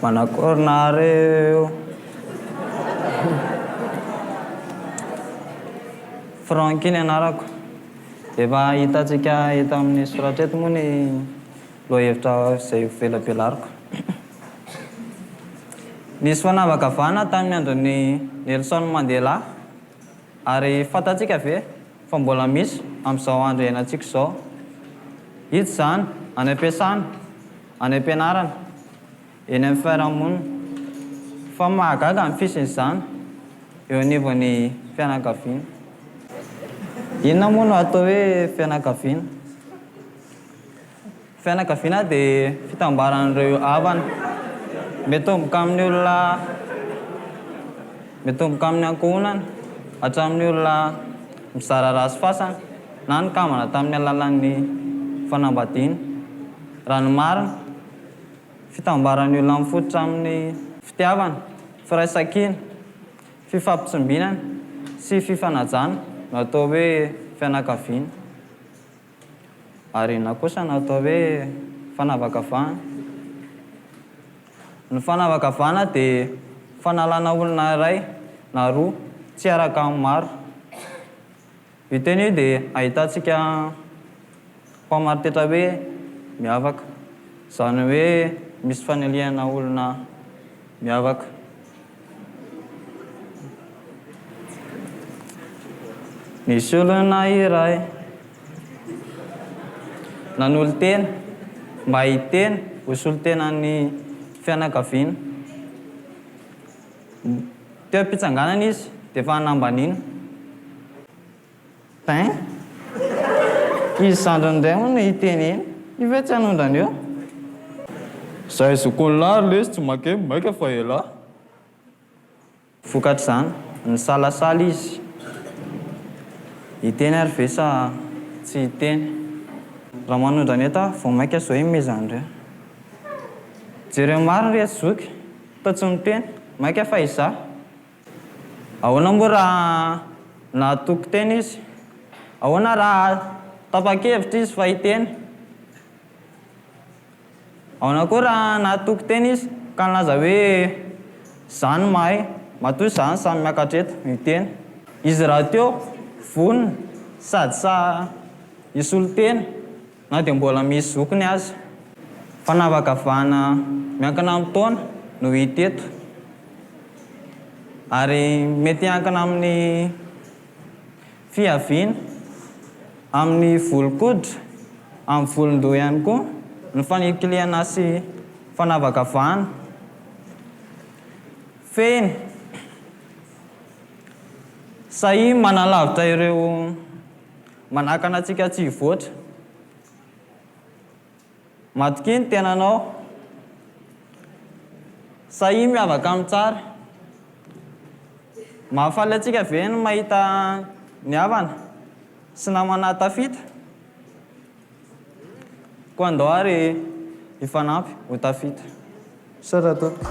Manakory nareo? Francky ny anarako. Efa hitantsika eto amin'ny soratra eto moa ny lohahevitra izay hovelabelariko. Nisy fanavakavahana tamin'ny andron'i Nelson Mandela ary fantatsika ve fa mbola misy amin'izao andro iainantsika izao? Hita izany any am-piasana, any am-pianarana, eny amin'ny fiarahamonina. Fa mahagaga ny fisian'izany eo anivon'ny fianakaviana. Inona moa no atao hoe fianakaviana? Fianakaviana dia fitambaran'ireo havana. Mitomboka amin'ny olona mitomboka amin'ny ankohonana hatramin'ny olona mizara ra sy fasana na nikambana tamin'ny alalan'ny fanambadiana. Raha ny marina, fitambaran'ny olona mifototra amin'ny fitiavana, firaisankina, fifampitsimbinana sy fifanajana no atao hoe fianakaviana. Ary inona kosa no atao hoe fanavakavahana? Ny fanavakavahana dia fanalana olona iray na roa tsy hiaraka amin'ny maro. Io teny io dia ahitantsika mpamaritetra hoe miavaka, izany hoe misy fanilihana olona miavaka. Nisy olona iray nanolo-tena mba hiteny ho solontenan'ny fianakaviana. Teo am-pitsanganana izy dia efa nambaniana. Hein? Izy zandriny indray hono no hiteny eny. Io ve tsy hanondrana eo? Zay zokin'lah ry lesy tsy makeny maika fa elah. Vokatr'izany, nisalasala izy. Hiteny ary ve sa tsy hiteny? Raha manondrana eto aho, vao mainka zao himezan'ireo. Jereo marina ry zoky, toa tsy miteny, mainka fa izaho. Ahoana moa raha nahatoky tena izy? Ahoana raha tapa-kevitra izy fa hiteny? Ahoana koa raha nahatoky tena izy ka nilaza hoe, Izaho no mahay, matoa izaho no samy miakatra eto hiteny. Izy rahateo vonona sady sahy hisolo tena na dia mbola misy zokiny aza. Fanavakavahana miankina amin'ny taona no hita eto ary mety hiankina amin'ny fiaviana, amin'ny volon-koditra, amin'ny volon-doha ihany koa ny fanilikilihana sy fanavakavahana. Fehiny, sahia manalavitra ireo Manakana antsika tsy hivoatra. Matokia ny tenanao. Sahia miavaka amin'ny tsara. Mahafaly antsika ve ny mahita ny havana sy namana tafita? Koa andao ary hifanampy ho tafita. Misaotra tompoko.